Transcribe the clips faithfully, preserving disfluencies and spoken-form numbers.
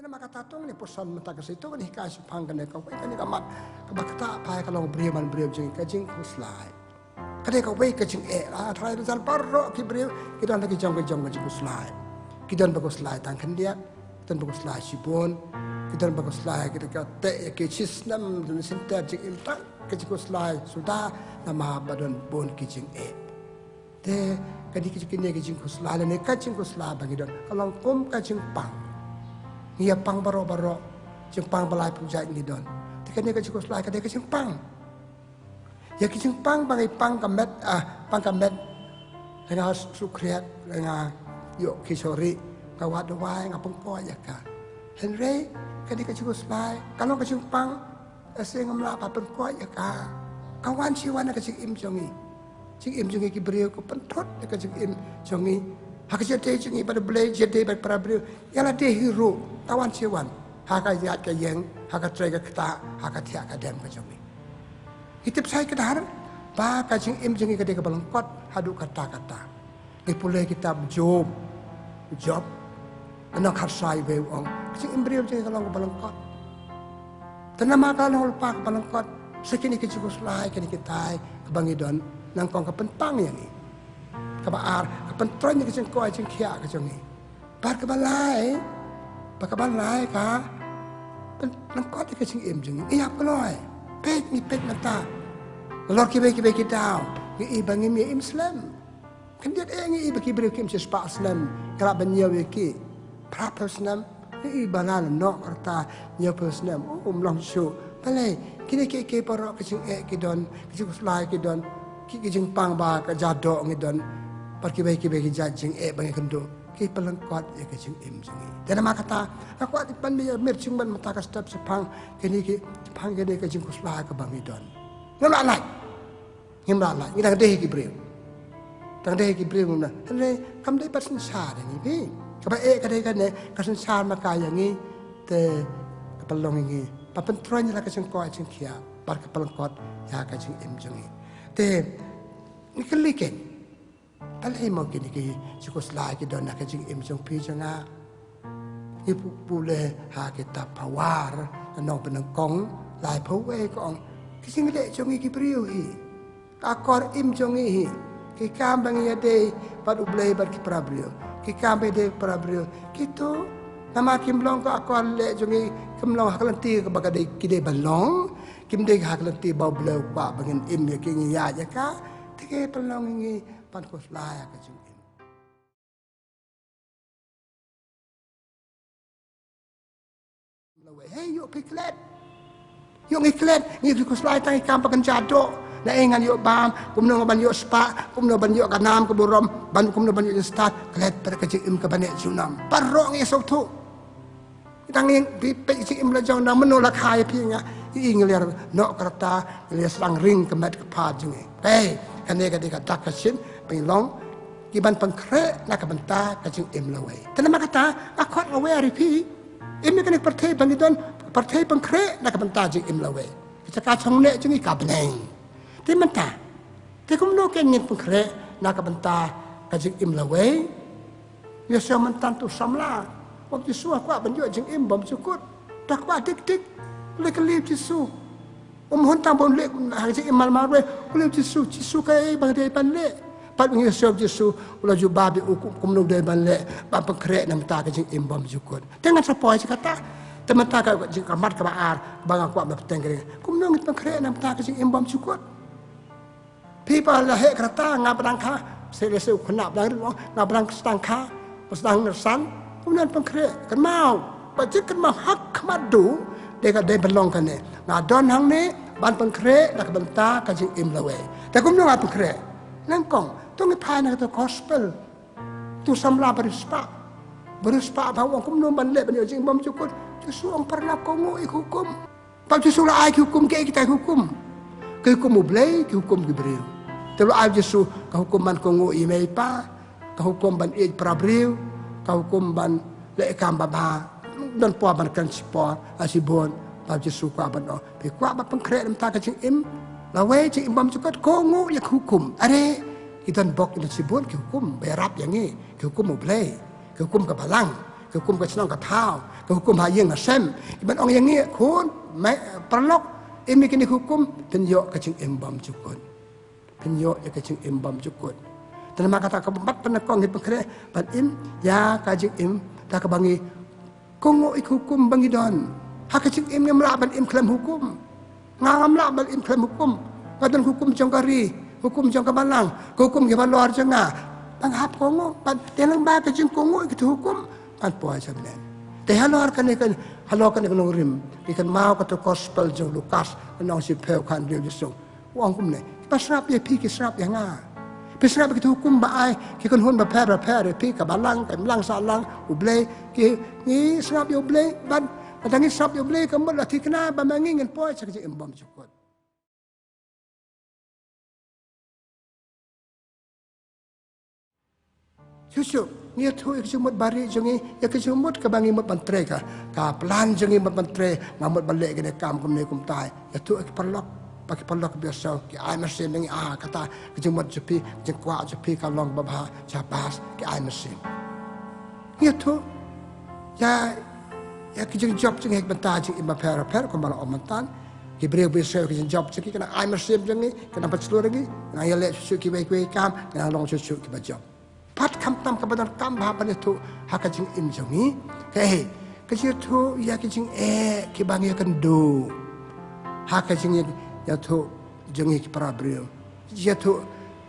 Namar kata tang ne pyrshang mynta ka sngi tang ne ka shiphang kane kawei kane ka mat kaba kata phai ka long briew man briew jong ka jingkhuslai. Kane kawei ka jingeh la trai rizal baroh ki briew ki don ki jong ki jong ka jingkhuslai. Ki don ba khuslai tang khyndiat, ki don ba khuslai shibun, ki don ba khuslai ki ka te ki chisnem dun sinter jingim tang ka jingkhuslai suda namar ba don bun ki jingeh. Te kane ka jingkine ka jingkhuslai lane ka jingkhuslai ba ngi don ka long kum ka jingpang. Ngi ïa pang baroh baroh, jingpang ba lai phew jait ngi don. Te kane ka jingkhuslai kane ka jingpang. Ïa ka jingpang ba ngi pang ka met, ah, pang ka met. Nga sukriat, nga ïoh ki sori, nga wad duwai, nga pynkoit ïa ka. Hynrei kane ka jingkhuslai ka long ka jingpang. Ase ngam lah ban pynkoit ïa ka. Ka wan shi wan na ka jingim jong ngi. Jingim jong ngi ki briew ka pynthut na ka jingim jong ngi. Ha ka jingïadei jong ngi bad U Blei, jingïadei bad para briew. Ïa lade hi ruh ka wan shi wan. Ha ka ïaid ka ïeng, ha ka trei ka ktah, ha ka thiah ka dem ka jong ngi. Ngi tip shai ka dei ba ka jingim jong ngi ka dei kaba lyngkot haduh katta katta. Ngi pule kitab Job. Job. Ana kharsa iwei u ong ka jingim briew jong ngi ka long kaba lyngkot. Te namar ka long lypa kaba lyngkot, sa kine ki jingkhuslai kine ki tai kaba ngi don, nyngkong ka pynpang ïa ngi. Kaba ar, ka pyntroiñ ïa ka jingkoit jingkhiah ka jong ngi. Bad kaba lai, bad kaba lai ka pynlyngkot ïa ka jingim jong ngi. Ïa pynlong peit ngi peit mynta. Nalor kiwei kiwei ki daw ngi i ba ngim ïa im slem. Khyndiat eh ngi i ba ki briew kim shispah snem, ka lah ban ñiew ïa ki. Phra phew snem, ngi i ba la noh ka rta ñiew phew snem. Oh, um long shuh. Balei kine ki ki baroh ka jingeh ki don, ka jingkhuslai ki don, ki ki jingpang ba ka jadoh ngi don. Bad kiwei kiwei ki jait jingeh ba ngi kynduh ki pynlyngkot ïa ka jingim jong ngi. Te namar kata nga kwah ban mih ïa mir jingmut mynta ka step shaphang kine ki, shaphang kine ka jingkhuslai kaba ngi don. Ngam lah lait. Ngim lah lait, ngi dang dei ki briew. Dang dei ki briew ngim lah. Hynrei kam dei bad synshar ïa ngi phi. Kaba eh ka dei kane, ka synshar ma ka ïa ngi te ka pynlong ïa ngi ba pyntroiñ ïa la ka jingkoit jingkhiah bad ka pynlyngkot ïa ka jingim jong ngi. Te ngi kylli kein. Balei mo kine ki jingkhuslai ki don na ka jingim jong phi jong nga? Ngi pu-, pule ha kitab Pawar, lynnong ba nyngkong, laiphew wei ka ong. Ki jingleh jong ngi ki briew hi. Ka akor im jong ngi hi. Ki kam ba ngi ïadei bad U Blei bad ki para briew. Ki kam ba ïadei para briew. Kito namar kim long ka akor leh jong ngi kim long ha ka lynti kaba ka dei ki dei ban long. Kim dei ha ka lynti ba U Blei u kwah ba ngin im ïa ki ngi ïaid ïa ka. Te ki pynlong ngi ban khuslai ïa ka jingim. Hei, ïoh phi klet. Ïoh ngi klet, ngi phi khuslai tang ïa ki kam ba kan jadoh. Na ei ngan ïoh bam, kumno ban ïoh spah, kumno ban ïoh ka nam ka burom, ban kumno ban ïoh jingstad, klet pat ka jingim kaba neh junom. Baroh ngi sngewthuh. Dang ïa phi peit jingim la jong na mano la kha ïa phi nga. I ngi ler noh ka rta, ngi ler sdang ring ka met ka phad jong ngi. Hei, kane ka dei ka dak ka shin, pynlong ki ban pynkhreh na ka bynta ka jingim lawei. Te namar kata nga khot lawei ïa phi. Im ïa kane ka pyrthei ba ngi don, pyrthei pynkhreh na ka bynta jingim lawei. Ka jaka shong neh jong ngi ka bneng. Te mynta, te kumno kein ngin pynkhreh na ka bynta ka jingim lawei? Ïoh shem mynta tu samla. Ong Jisu, nga kwah ban ïoh jingim bymjukut. Nga kwah dik dik. Leh ka lei Jisu. Um hun tang ba un leh ha ka jingim mar mar wei. U leh Jisu, Jisu kaei ba nga dei ban leh. Pat u ïoh shem Jisu, u la jubab ïa u kum, kumno dei ban leh ban pynkhreh na ka bynta ka jingim bymjukut. Te ngan sa poi shi katta. Te mynta ka jingkyrmat kaba ar ba nga kwah ban bteng kane. Kumno ngin pynkhreh na ka bynta ka jingim bymjukut? Phi ba la heh ka rta, nga ba dang kha, se lehse u khynnah ba dang rit, nga ba dang sdang kha, ba sdang nyrsan, kumno ban pynkhreh, kynmaw, ba jingkynmaw ha khmat duh, dei ka dei ban long kane. Nga don hangne ban pynkhreh na ka bynta ka jingim lawei. Te kumno nga pynkhreh? Nyngkong, to ngi phai na kata gospel. Tu samla ba riewspah. Ba riewspah ba ong kumno ban leh ban ïoh jingim bymjukut. Jisu ong para lok, kohnguh ïa ki hukum. Bad Jisu la ai ki hukum, kiei kita ki hukum? Ki hukum U Blei, ki hukum ki briew. Te la ai Jisu ka hukum ban kohnguh ïa i mei i pa, ka hukum ban ïeit para briew, ka hukum ban leh kam ba bha, don por ban kren shipor, ah, shibun, bad Jisu kwah ban ong. Phi kwah ban pynkhreh na ka bynta ka jingim lawei, jingim bymjukut, kohnguh ïa ki hukum. Are, ki don bok ki don shibun ki hukum ba ïarap ïa ngi, ki hukum U Blei, ki hukum ka balang. Ka hukum ka shnong ka thaw, ka hukum ha ïing ha sem. Ki ban ong ïa ngi khun, mei, paralok, im ïa kine ki hukum, phin ïoh ka jingim bymjukut. Phin ïoh ïa ka jingim bymjukut. Te namar kata ka bym pat pynlong ngi pynkhreh ban im ïa ka jingim da kaba ngi kohnguh ïa ka hukum ba ngi don. Ha ka jingim ngim lah ban im khlem hukum. Nga ngam lah ban im khlem hukum. Nga don hukum jong ka ri, hukum jong ka balang, ka hukum kiba halor jong nga. Ban hap kohnguh, ban te lang ba ka jingkohnguh ïa kito hukum ban poi sha bneng. Te halor kane ka, halor kane ka nongrim, ngi kynmaw kata ka gospel jong u Lukas, lynnong shiphew khathynriew, Jisu u ong kumne: Kiba sngap ïa phi ki sngap ïa nga. Phi sngap ïa kito hukum ba ai ki kynhun bapher bapher ïa phi, ka balang, ka imlang sahlang, U Blei, ki, ngi sngap ïa U Blei, bad lada ngi sngap ïa U Blei, ka mut la thikna ba ma ngi ngin poi sha ka jingim bymjukut. Shuh shuh, ngi ïathuh ïa ka jingmut barieh jong ngi, ïa ka jingmut kaba ngi mut ban trei ka, ka plan jong ngi mut ban trei, nga mut ban leh kane ka kam kumne kumtai. Ïathuh ïa ki paralok, ba ki paralok ba ïohsngew, ki ai mynsiem ïa ngi, ah, kata ka jingmut jong phi, ka jingkwah jong phi ka long babha, shabas, ki ai mynsiem. Ngi ïathuh ïa, ïa ka jingjop jong ngi ha ki bynta jingim bapher bapher, kumba la ong mynta. Ki briew ba ïohsngew ïa ka jingjop jong ngi, ki nang ai mynsiem jong ngi, ki nang pynshlur ïa ngi, ki nang ïaleh shuh shuh kiwei kiwei ki kam, ki nang long shuh shuh kiba jop. Bad khamtam kaba donkam bha ban ïathuh ha ka jingim jong ngi, kaei, ka jingïathuh ïa ki jingeh kiba ngi ïakynduh ha ka jingïathuh jong ngi ki para briew. Ïathuh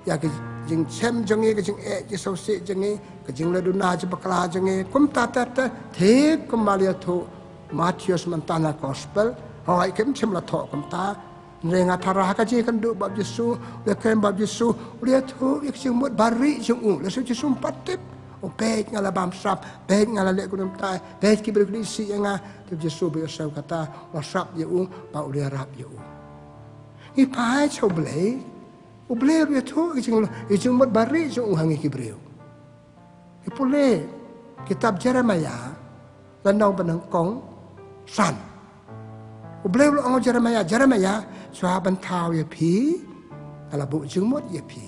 ïa ka jingchem jong ngi, ka jingeh jingsngewsih jong ngi, ka jingleh duna jingbakla jong ngi, kumta ter ter, thik kumba la ïathuh Mathaios mynta na gospel. Hooid, kim shym la thoh kumta. Hynrei nga tharai ha ka jingïakynduh bad u Jisu, u la kren bad u Jisu, u la ïathuh ïa ka jingmut barieh jong u. Lehse u Jisu um pat tip. U, bad nga la bamsap, bad nga la leh kumne kumtai, bad ki briew ki la isih ïa nga. Te u Jisu ba ïohsngew kata, u la sap ïa u, bad u la ïarap ïa u. Ngi phai sha U Blei, U Blei u ïathuh ïa ka jing, ïa ka jingmut barieh jong u ha ngi ki briew. Ngi pule kitab Jeremaïah, lynnong ba nyngkong, san. U Blei u la ong ha u Jeremaïah, Jeremaïah, shuwa ban thaw ïa phi, nga la buh jingmut ïa phi.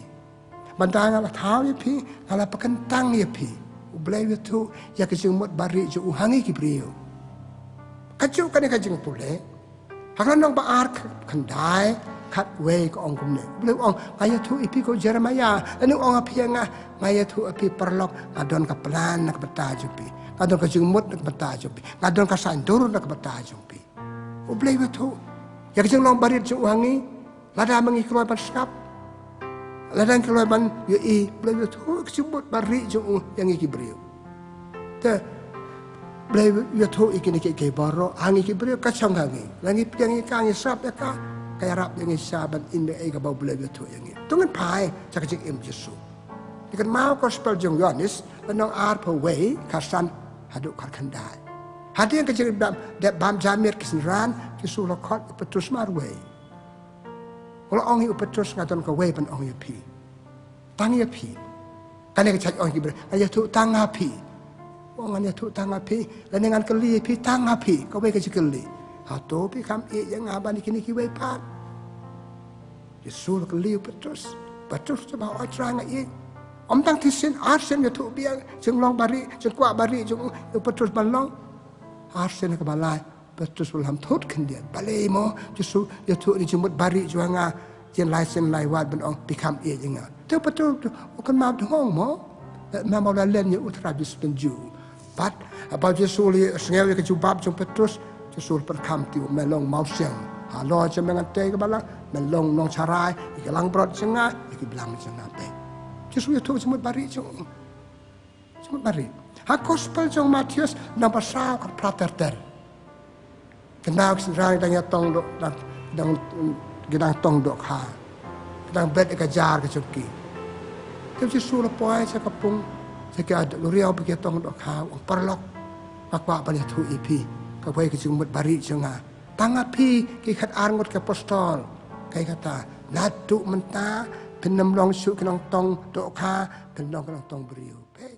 Bad haba nga la thaw ïa phi, nga la pynkyntang ïa phi. U Blei u ïathuh ïa ka jingmut barieh jong u ha ngi ki briew. Kajuh kane ka jingpule, ha ka lynnong ba ar, khyndai, khatwei ka ong kumne: U Blei u ong, nga ïathuh ïa phi ko Jeremaïah, lane u ong ha phi ïa nga, nga ïathuh ïa phi paralok, nga don ka plan na ka bynta jong phi. Nga don ka jingmut na ka bynta jong phi. Nga don ka saiñdur na ka bynta jong phi. U Blei u ïathuh ïa ka jinglong barieh jong u ha ngi. Lada ma ngi kloi ban sngap, lada ngi kloi ban ïohi, U Blei u ïathuh ïa ka jingmut barieh jong u ïa ngi ki briew. Te U Blei u ïathuh ïa kine kiei kiei baroh ha ngi ki briew, ka shong ha ngi. Lada ngi pdiang ïa ka, ngi sngap ïa ka, ka ïarap ïa ngi shisha ban im ïa kaei kaba U Blei u ïathuh ïa ngi. To ngin phai sha ka jingim Jisu. Ngi kynmaw gospel jong u Ïoannis, lynnong arphew wei, khatsan haduh khatkhyndai. Hadien ka jingdep, dep bam janmiet ki synran, u Jisu u la khot ïa u Petrus marwei. U la ong ïa u Petrus, nga don kawei ban ong ïa phi. Tang ïa phi. Kane ka jait ong ïa ki briew, nga ïathuh tang ha phi. U ong, ngan ïathuh tang ha phi, lane ngan kylli ïa phi tang ha phi. Kawei ka jingkylli: Hato phi kham ïeit ïa nga ban ïa kine kiwei pat? U Jisu u la kylli ïa u Petrus. Petrus u jubab, O Trai, nga ïeit. Ym tang shisien, arsien ïathuh biang jinglong barieh, jingkwah barieh jong u ïa u Petrus ban long. Arsien kaba lai, Petrus u la lam thut khyndiat. Balei mo? U Jisu u ïathuh ïa ka jingmut barieh jong nga, jin lai sien lai wat ban ong phi kham ïeit ïa nga. Te u Petrus u kynmaw dngong mo. Namar u la len ïa u Trai Jisu Tynjuh. Bad haba u Jisu u la sngew ïa ka jubab jong u Petrus, u Jisu u la pyrkhat, te u ong, me long mawsiang halor jong me, nga tei ka balang, me long nongsharai ïa ki langbrot jong nga, ïa ki balang jong nga. Bad u Jisu u ïathuh ka jingmut barieh jong u. Jingmut barieh. Ha gospel jong u Mathaios, lynnong ba saw, khatphra ter ter. Kynmaw ki synran ki dang ïatong doh, dang, dang, ki dang tong dohkha. Ki dang bet ïa ka jar ka jong ki. Te u Jisu u la poi sha ka pung, sha ki luriaw ba ki ïatong dohkha, u ong, paralok, nga kwah ban ïathuh ïa phi kawei ka jingmut barieh jong nga. Tang ha phi ki khatar ngut ki apostol. Kaei kata? Naduh mynta phin ym long shuh ki nongtong dohkha, phin long ki nongtong briew. Peit.